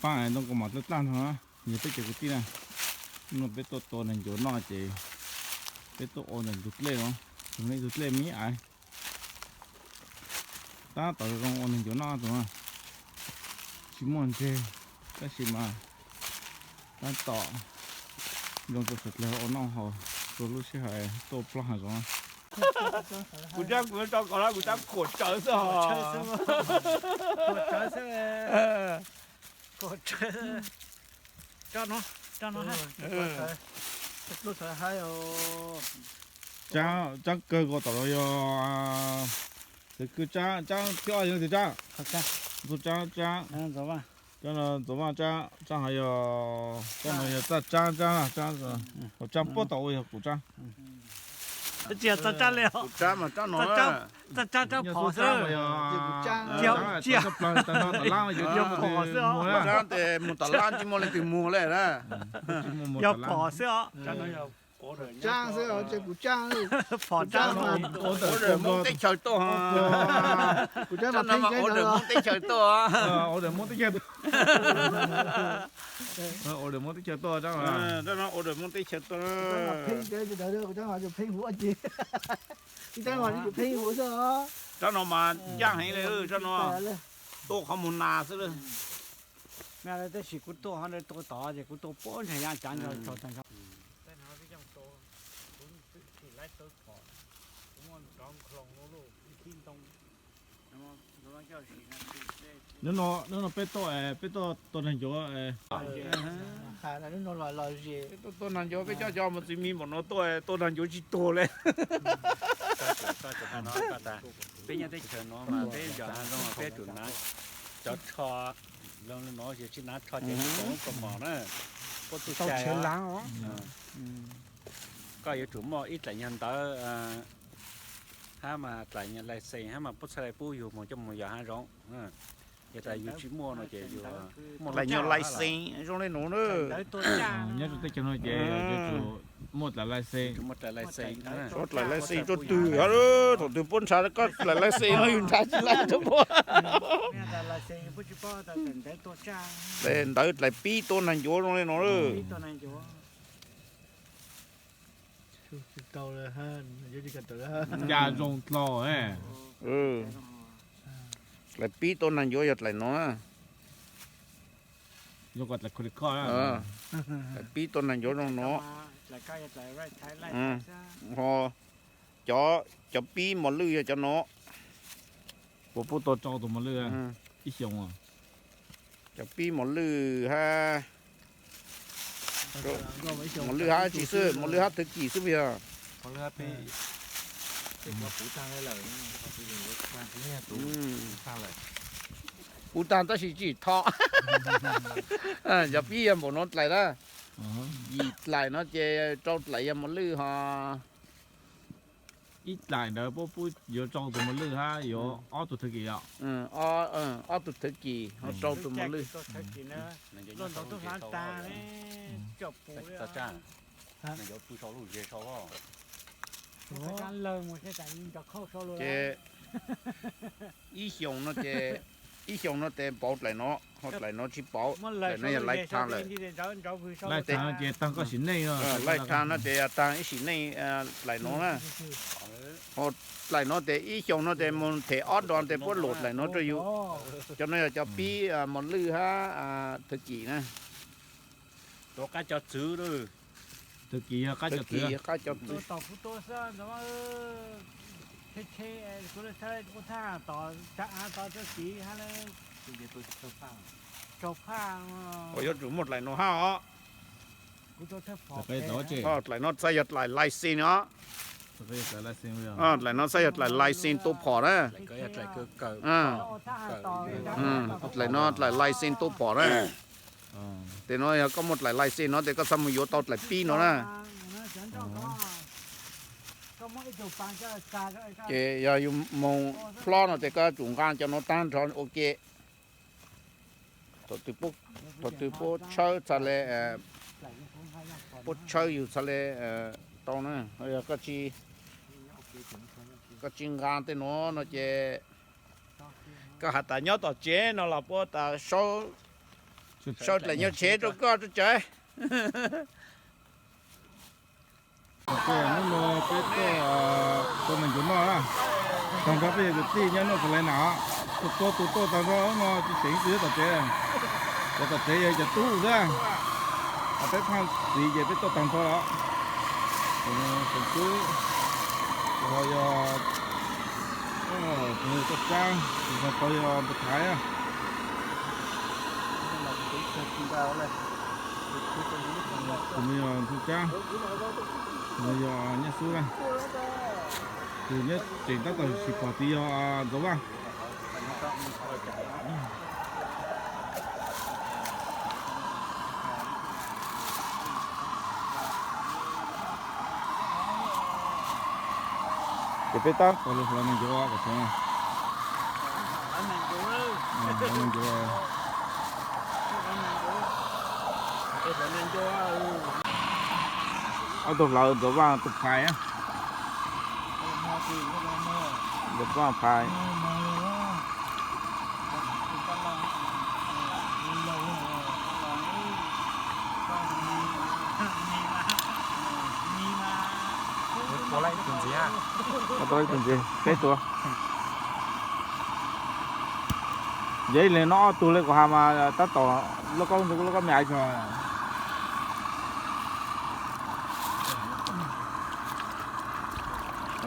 Pab ntoo kaus mom dlaj dlaj no, yog peb cov kwv tij na. Hnub no peb tuaj tua neeg ncuav noj ces peb tuaj ua ntawm ntug dlej no, ntug dlej me ais. Tab tom zoo ua neeg ncuav noj tus na, tsis muaj ntseg, tab sis mas tab tom zoo rau sawv dlawg ua noj haus rau lub sij hawm tuaj plaub hav zoov. Kuv tsab kuv yuav tso kom kuv tsab khuam tsawv xwb os. Tsab kawg ko tom no yog txawv kawg, tsab, tsab thib ob yog leej twg tsab? Ntxuag tsab, tsab, tsab no Ntxuav Vaj tsab, tsab hov yog, tsab no yog txaj tsab, tsab, tsab, tsab puab tau ua yog kuv tsab. Tsis yog txaj tsab li os. Kuv tsab mas tsab no, txaj tsab tsab phom xwb. Yog tsab plaws tag no tom lab yuav phom xwb os. Tsab tes mus tom lab tsis muaj leej twg muag li na. Yog phom xwb os. Tsab xwb os, kuv tsab. Phom tsab. Ua ntawm Hmoob teb chaws tuaj, kuv tsab no mas ua ntawm Hmoob teb chaws tuaj. Ua ntawm Hmoob teb chaws tuaj. Ua ntawm Hmoob teb chaws tuaj, tsab no ua ntawm Hmoob teb chaws tuaj. Tsab no mas ncaj heev li, tsab no tuaj qhov mus nas xwb lawm. Tab sis kuv tuaj qhov ntawd tuaj tod ces kuv tuaj puag ntsag ya cav nrog tso tag nrho. Hnub no peb tuaj, peb tuaj tua neeg ncuav. Peb tuaj tua neeg ncuav peb coj cov mus txiv mis npaum no tuaj, tua neeg ncuav tsis tuag li. Peb nyob teb chaws no mas peb yog hav zoov peb tsum hnav cov rho, zoo li no yog tsis hnav rho ces tsis tau lub kaus mom na. Puab txuj cai. Koj yuav tsum muaj ib dlaim nyuag ntawv hab mas dlaim nyuag license hab mas puab txhaj le pub yug moog coj moog yos hav zoov. Yog tas yug tsis muaj no ces yug dlaim nyuag license zoo li nuav na. Nyob rau teb chaws no ces yuav tsum muaj dlaim license. Muaj dlaim license, tsuas dlaim license tsuas twg hab, thaum twg puab nrhav koj dlaim license no yug nrhav tsis laib rau puab. Ntawv dlaim pib tua neeg ncuav zoo li no. Cas zoo dlhau. Dlaim pib tua neeg ncuav yog dlaim no. Dlaim pib tua neeg ncuav zoo no. Ho cov, cov pib mos lwj yog cov no. Puas pub tua rau tus mos lwj ib xyoos? Cov pib mos lwj hab, mos lwj hab tsi xwb, mos lwj hab thwv kis xwb puas yog? Puv taag tab sis tsis tho. Cov pib yog npaum no dlaim na. Yim dlaim no ces rau dlaim yog mos lwj ho. Ib dlaim ntawd puab pub yuav rau tus mos lwj hab yuav ob tug thwv kis os. Ob tug thwv kis ho rau tus mos lwj. Ces ib xyoos no ces, ib xyoos no ces pauv dlaim no, ho dlaim no tsis pauv, dlaim no yog laij thaag lawm. Laij thaag no ces taag koj sim neej. Laij thaag no ces taag ib sim neej dlaim no na. Ho dlaim no ces ib xyoos no ces moog them ob nroo ces puab luam dlaim no rau yus. Cov no yog cov pib mos lwj hab thwv kis na. Tuav qab cov txwv. Thwv kis yog qab cov txwv. Yuav tsum muaj dlaim no hab os. Dlaim no txhaj yog dlaim license os. Dlaim no txhaj yog dlaim license tua phom na. Dlaim no dlaim license tua phom na. Tes no yog koj muaj dlaim license no tes koj txhaj moog yuav tau dlaim pib no na. Ces yog yus moog plob no tes koj tsum nqaa cov no taag nrho ua ke. Thaum twg puab tshawb txhaj le, puab tshawb yus txhaj le tau na. Yog koj tsis nqaa tej no no ces koj has tas nyob tom tsev no los puab tas saub Sau dlaim nyuag tsheb rau koj rau cov. Ok, hnub no peb tuaj tua nees ncuav noj na. Tag nrho peb yog kwv tij nyob North Carolina os. Tuaj tua tus tuaj tag nrho no tsis tseem ib tug tom tsev. Cov tom tsev yog cov tub xwb. Peb phaj txiv ces peb tuaj tag nrho lawm. Tus no tus tub, tus no yog Txoj Tsab, tus no yog Npus Thaiv. Tus no yog Ntxhoo Tsab, tus no yog Nyiaj Xub na. Tus nyob tseem tab tom tsis pom tid yog Ntxoov Vaj. Ces peb tab tom los hlawv nees ncuav kom txog. Ob tug hlawv Ntxoov Vaj tus phais. Ntxoov Vaj phais. Tua ib tug ntxiv, peb tua. Yog ib leeg noj ob tug li kuv has mas tab tom lub koob ntxwv lub koob me aiv tso.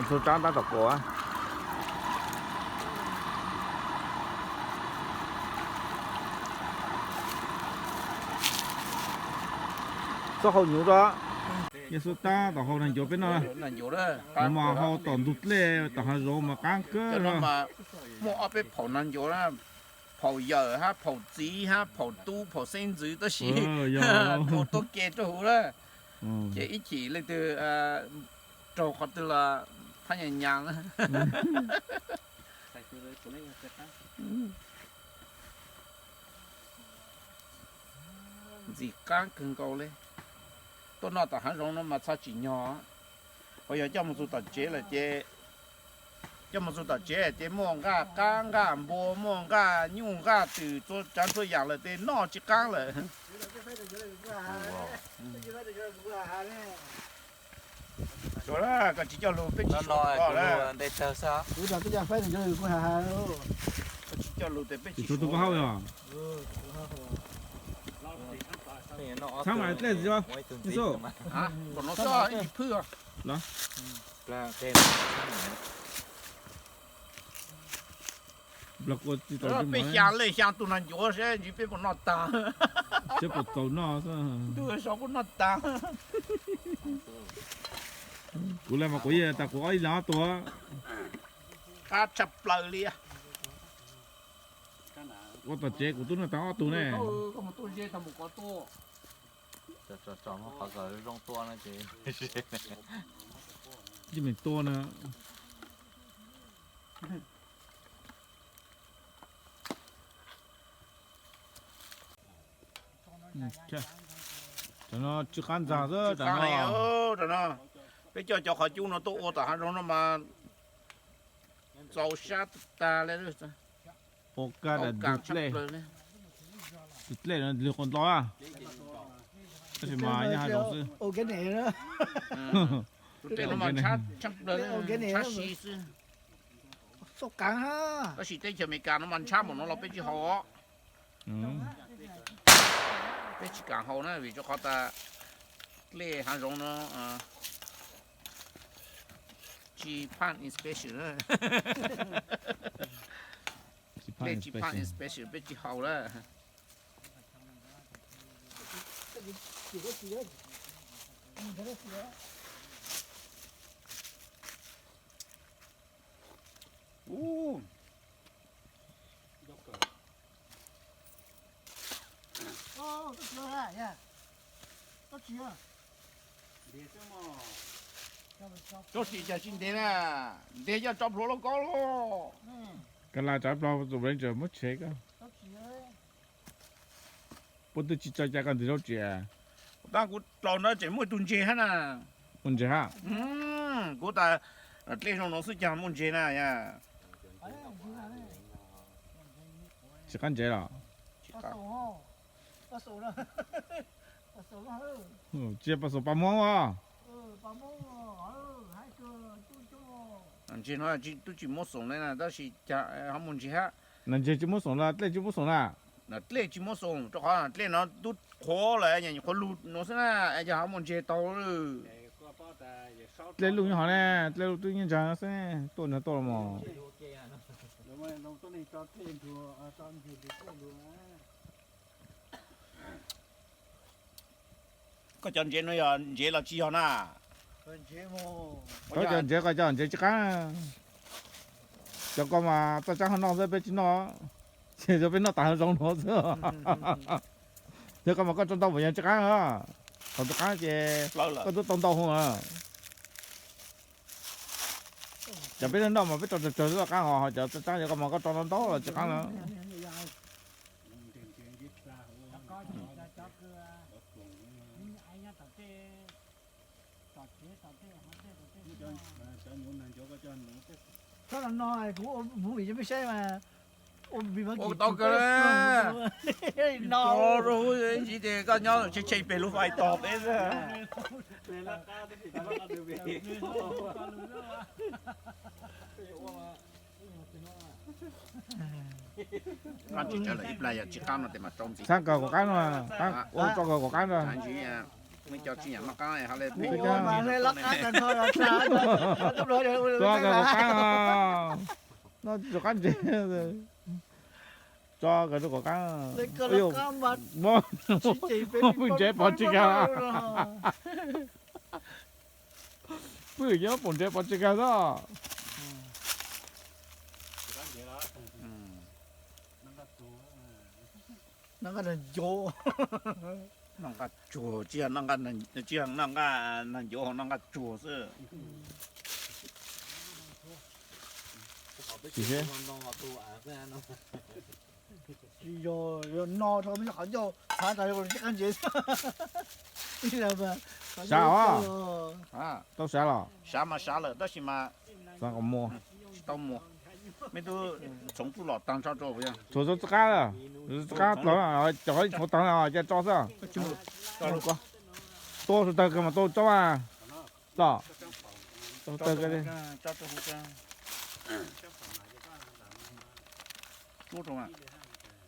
Ntxhoo Tsab tab tom kuam. Txhob hau hnyuv rau. Nyiaj Xub tab tom hau nees ncuav peb noj. Nov mas hau tom ntug dlej tom hav zoov mas qab kawg no. Muaj ob peb phaum nees ncuav, phaum yawm hab phaum txiv hab phaum tub phaum xeeb ntxwv tab sis tua tuaj ke rau huv lawm. Ces ib chim leej twg raug qhov twg los phab nyas nyas. Ntxim qab kawg nkaus li. Tuaj noj tom hav zoov no mas txhob tsim nyog. Ho yog coj mus txug tom tsev lawm ces, coj mus txug tom tsev ces muaj nqaj qab nqaj npua, muaj nqaj nyuj nqaj twm, txhua tsav txhua yam lawm ces noj tsis qab lawm. Koj tsis coj lus peb tsis suav. Koj tsis coj lus tes peb tsis suav. Txhab mas dlej txiv os. Npam no xwb ib tsis phwj os. Peb xyaa leej xyaa tug nag ncuav seb ntsis peb puas noj taag. Seb puas txaus noj xwb. Ntuj, seb puas noj taag. Kuv le mas kuv yeej tas kuv ob ib leeg ob tug. Qab tshaj plaws li. Ua tom tsev kuv tub noj taag ob tug ne. Yeej meem tua na. Tam no tsw qab ntxag xwb tam no. Peb coj cov qhov cub no tuaj ua tom hav zoov no mas txaus sab tag li. Ua kab dlej, tus dlej no dlwg quas ntlo, tab sis mas nyob hav zoov xwb. Tus dlej no mas ntshab tshaj plaws, ntshab si xwb. Tab sis teb chaws Amelikas no mas ntshab npaum no los peb tsis haus os. Peb tsis kam haus na vim rau qhov tas dlej hav zoov no tsis pass inspection. Dlej tsis pass inspection peb tsis haus lawm. Tsob tsis cas tsis ntev na, ntev coj tso plhuav lauj kaub lauj. Koj la tsav plaub tus Ranger muab tshev koj. Puab twb tsis tso cai koj ntws zaub tsis. Kuv tab kuv dlaus na tseem muaj ib tug ntseg hab na. Muaj ntseg hab. Kuv tas dlej zoo no xwb cas muaj ntseg na yog. Tsis qab ntsev los? Tsis yog pos xoom, pos Hmoob os. Ntses no twb tsis muab xoom li na, tab sis ho mus ntses hab. Ntses tsis muab xoom los dlej tsis muab xoom na? Dlej tsis muab xoom rau qhov dlej no twb qhuav lawm, qhuav lug no xwb na, yog ho mus ntses tau. Dlej luj nyob hov ne, dlej luj twb nyob ntawd xwb, tuaj ntawd tuaj los mas. Koj cov ntses no yog ntses los tsis yog na? Koj cov ntses, koj cov ntses tsis qaab. Cov koj mas txaj tsaab ho noj xwb, peb tsis noj. Ces peb noj tas zoo no xwb. Cov koj mas koj tso ntau mas yog tsis qaab. Thaum tsis qaab ces koj twb tau ntau hov. Cov peb noj mas peb tso tsawg tsawg xwb qaab os, cov txaj tsaab cov koj mas koj tso ntau ntau los tsis qaab na. Txhob los no kuv ua movie rau peb saib mas. Ua tau kawg no rau ntsis ces koj nyob tseg tseg pem lub fais tos peb xwb. Qaab tsis tsawg lawm, ib plag yog tsis qaab no tes mas rau ntxiv. Txhab kawg kuv qaab no, ua tso kawg kuv qaab no. Muaj cov tsis nyiam noj qaab ho le pheej tso kawg kuv qaab no. Noj tsis tau qaab ntses. Tso kawg rau kuv qaab. Phooj ntses pom tsis kawg. Phooj ywg nyob pom ntses pom tsis kawg xwb. Noj nqaj tsuag, tsis yog noj nqaj ncuav, noj nqaj tsuag xwb. Tsis yog, yog no rau me qhov ncauj txhav tas rau tsis qaab ntses. Sav os, tau sav los? Sav mas sav lawm tab sis mas tsis tau muag. Mej tub txhoov txuj lom taag nrho rau. Txhoov txuj qaab, txuj qaab los cov qhov txhoov taag no ces tso xwb. Tua sawv tawg kawg mas tua tso mas. Tso sawv tawg kawg.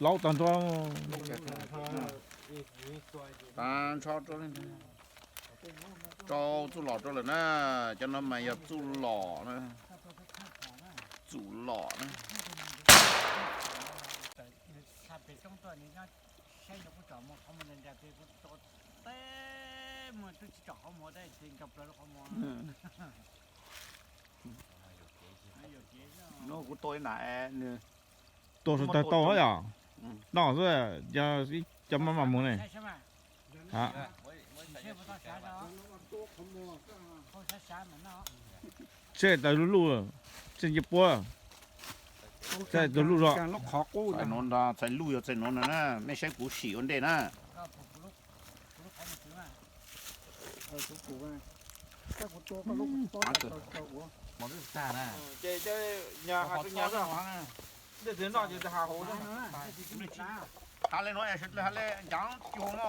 Laub tag nrho. Tag nrho rau, rau txuj lom rau lawm na. Cov no mas yog txuj lom na. Txuj lom na. Nub kuv tua ib nam, nws tua sawv tawg tau yom. Noj xwb, cov maj mam mus ne. Txhaj tawg luj luj, txhaj nce puab, txhaj tawg luj zog. Txhais nuav, txhais luj yog txhais nuav na, mej saib kuv sim ua ntej na. Has le nuav es has le ncav cuag mog.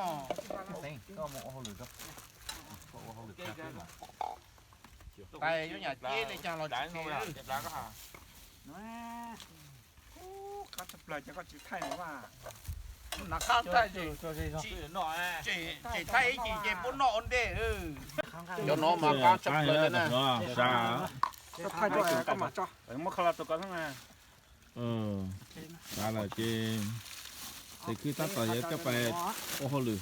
Tais yuav nyam ceb le caag los tsis kheev. Qab tshaj plaws ces koj tsis thaij mas. Nav qab thaij ces, ces thaij ib chim ces puab noj ua ntej. Cov no mas qab tshaj plaws na. Muab kho los rau koj na. Xav lawm ces tes khwb tab tom yuav coj pais ua hauj lwm.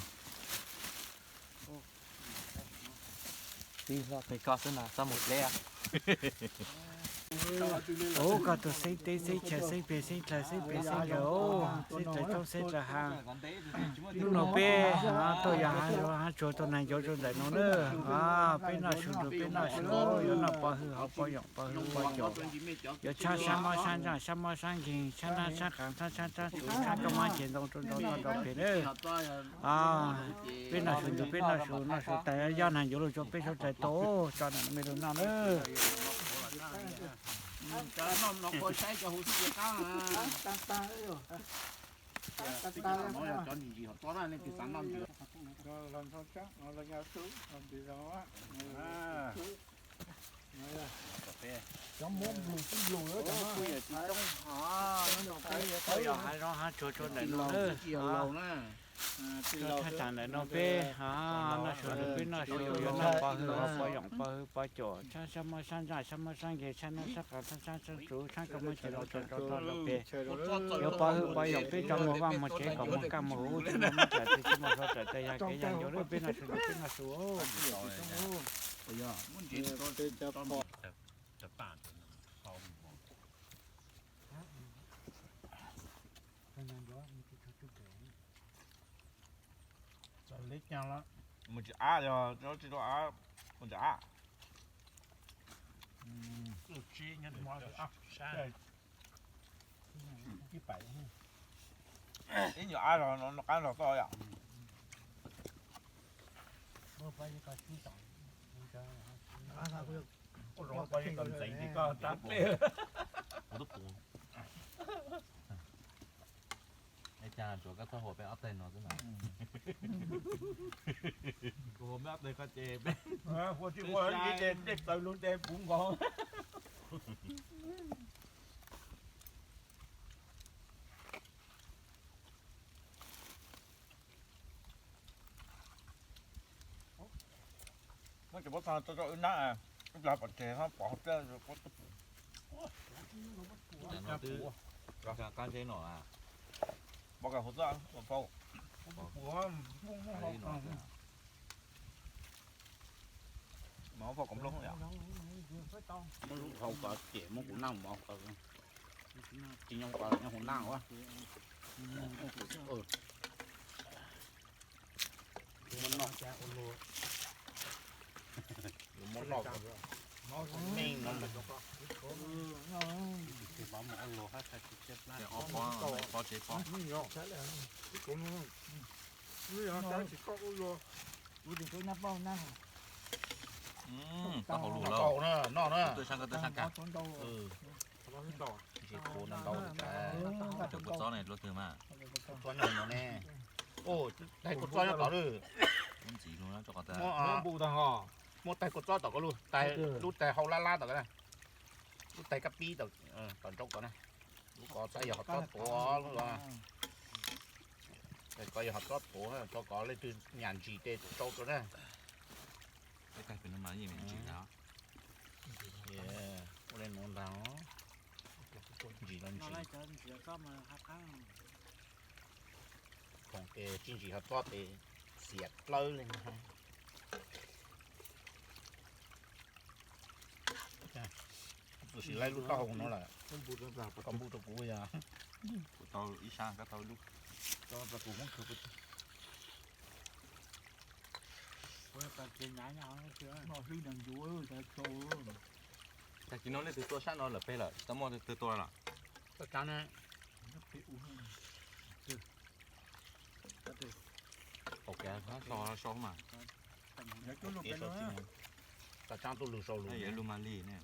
Ua koj tus xeeb teb xeeb chaw xeeb peg xeeb dlawg xeeb peg xeeb dlawg, xeeb dlawg tshoob xeeb dlawg hav. Hnub no peb tuaj yos hav zoov hav tsuag tuaj nag ncuav rau ntawm no na. Peb noj su nrug peb noj su, yuav noj pov hwj hauv pov yoom pov hwj pov caum, yuav tshab sab mob sab ntsaaj sab mob sab nkeeg sab nab sab qaav tshab tshab tshab su tshab kab mob ceg ntoo rau nrau toj nrau peg na. Peb noj su nrug peb noj su, noj su tas yob nag ncuav lug rua peb suav dlawg tau tso nam me lug noj na. Cov ntsis ntsis hov tob na, leej twg xav noj ntsis. Cov muab nplus tib nplus, kuj yog tsis coob hov, yog hav zoov hav tsuag tsuag ntawm no na. Thaj tsam ntawm no peb noj su rau peb noj su, yuav noj pov hwm pov yoom pov hwm pov com, sab sab muaj sab ntsaj sab muaj sab nkeeg, sab nab sab qas, sab sab sab tsuv, sab koj muab ceg los tso tso toj rau pem. Yuav pov hwm pov yoom peb tso mus vaj mus tsev kom mus kaj mus huv, tsis muaj mob tsam txi tsis muaj hlau tsam txi, yog kev yog ncua lawm peb noj su rau peb noj su. Mus tsis ab, mus tsis ab. Ib nyuag ab los no qab zog koj yom. Ua zoo koj ib tau ntxeev ces koj tab plej. Es cas tsuav koj txhob hua peb ob teg no xwb na. Kuv hua peb ob teg koj ces peb, hua tsis hua ces dej txaws lug ces puv nkaus. Muab cov pob txha tso rau wb nab, wb plas pom tseg pom hauv pliaj. Qab ntseb no, pov kas hauv txaj, pov mas hauv kom nplooj yom. Muab lub hau kom cem muab kuv naj mov kom tsis nyob kom nyob hauv naj ua. Muab noj, muab noj meej no. Ob pob, pob tsev pob. Taub hau lug lauj. Noj na. Tuaj sab koj tuaj sab kag. Tsis qhuav no ntau li cas. Cov kua txob ne dlua twg mas. Kua txob nyob no ne. Tais kua txob nyob tod lawm. Ntxiv lug no rau qhov tas. Muab tais kua txob tom ko lug, tais lub tais hau lab lab tom ko. Lub tais kab pib tom nraud ko na. Lub ko xav yog hov txob tuav lub. Ko yog hov txob tuav, tso kom leej twg nyam ntsis ces tsau rau na. Ua li nuav ntag. Ntsis los ntsis. Khoom ces tsis ntsis hov txob ces xiam plawg li. Kuv txawm sim laij lub taub hau no lawm, koj npuj rau kuv yog. Kuv tau ib sab, koj tau ib lub. Tag kis no leej twg tua sab no lawm peb lawm, tsis tau muaj twg tua lawm. Qaum kev so so mas. Tag tsaab tuaj lug sau lug, lug mas li ne.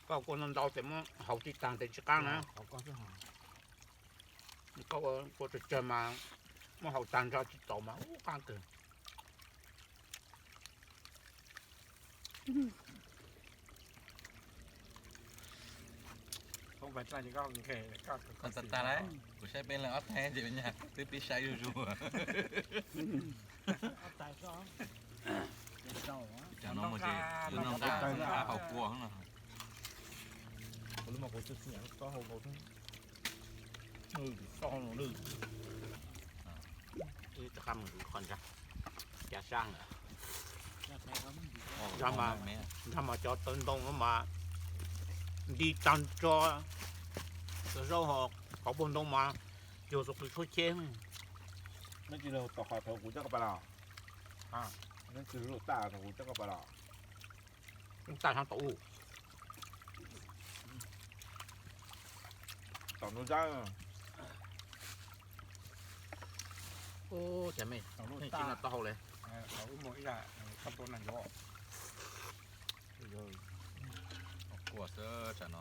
Koj kua ntau ntau tes muab haus tsis taag tes tsis qaab na. Koj kua tsawg tsawg mas muab haus taag nrho tsis txaus mas ub qaab kawg. Tag tag lawm, kuv saib peb leeg ob teg ces nyaj twb pib saib zuj zus. Cov no mas ces yuav noj nqaij haus kua no. Kuv lub mas kuv txawj xi nyav taub hau nkaus xwb. Ib rov qab mus qhov ntsa, cav sab lawm. Nrog mas cov taw ntoo no mas nti tag nrho, cov zaub hos qhov puag ntoo mas cuag xua qws tshuab cheb. Neb tsis lug tom qhov thaum kuv coj koj pais los? Neb tsis lug tom qhov kuv coj koj pais los? Lub taj sab tau, tom ntug zab. Ub, cas me, tsis no tau hau li. Kua xwb tsam no.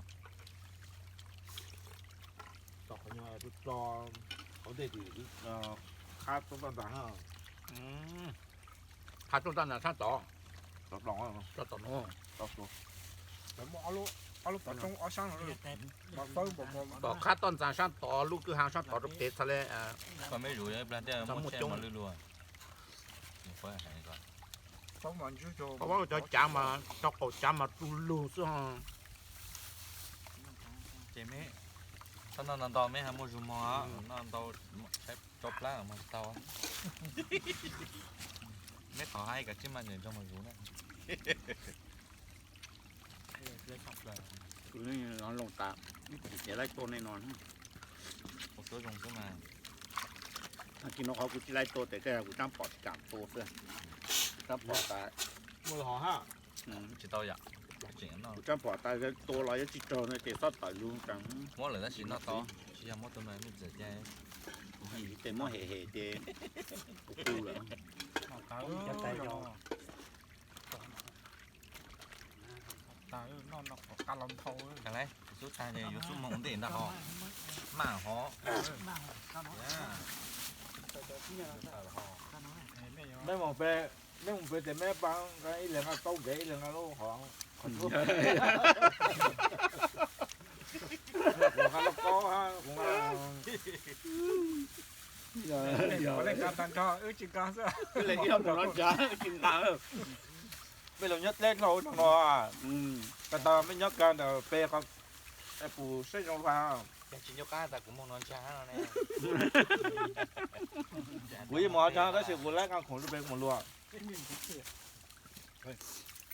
Qhov ntej tim qhab tuaj ntag. Qhab tuaj ntag sab tod. Tom no. Tom qhab toj ntxas sab tod, lub kwj ha sab tod rau pem txha le. Muaj coob. Cov cav mas, cov qaum cav mas du lug xwb. Ces me, txhob noj ntau ntau, me ho muaj zug mog, noj ntau tsau plab mas tsis tau. Me thov hais kav tsij mas nws nrog mus zuv na. Loo tas, ib txhis ces laib tuaj nej no. Ua tuab zoo xwb mas. Tsis no qhov kuv tsis laib tua tes koj kuv tsaab pom tsis kam tua xwb. Tsaab pom tas, tsis tau yom. Kuv tsaab pom tas tua los yuav tsis raug no ces txhob tawm lug. Muab lawm tab sis noj tau, tsis yog muab tus no me ntxim ces kuv tes muab hem hem ces kuv tu lawm. Tag, tus xub tag ces yuav xub moo ntej ntag hos. Maj hov. Meb mus pem, meb mus pem ces meb pab ib leeg nqa taub nkev ib leeg nqa lub qhov, qhov tsua. Kuv nqa lub kaub hab kuv nqa. Ua le nqa tag nrho, wb tsis nqa xwb. Wb le ib ob mus no tsa tsis nqa. Mej los nyob dleb dlhau no no. Tag tag mej nyob kag ntawm pem qhov, pum saib zoo lug. Yog tsis nco qab tas kuv moog no ntshai no ne. Kuv yeej mus ntshai tab sis kuv laib nqa khoom rau pem mus luag.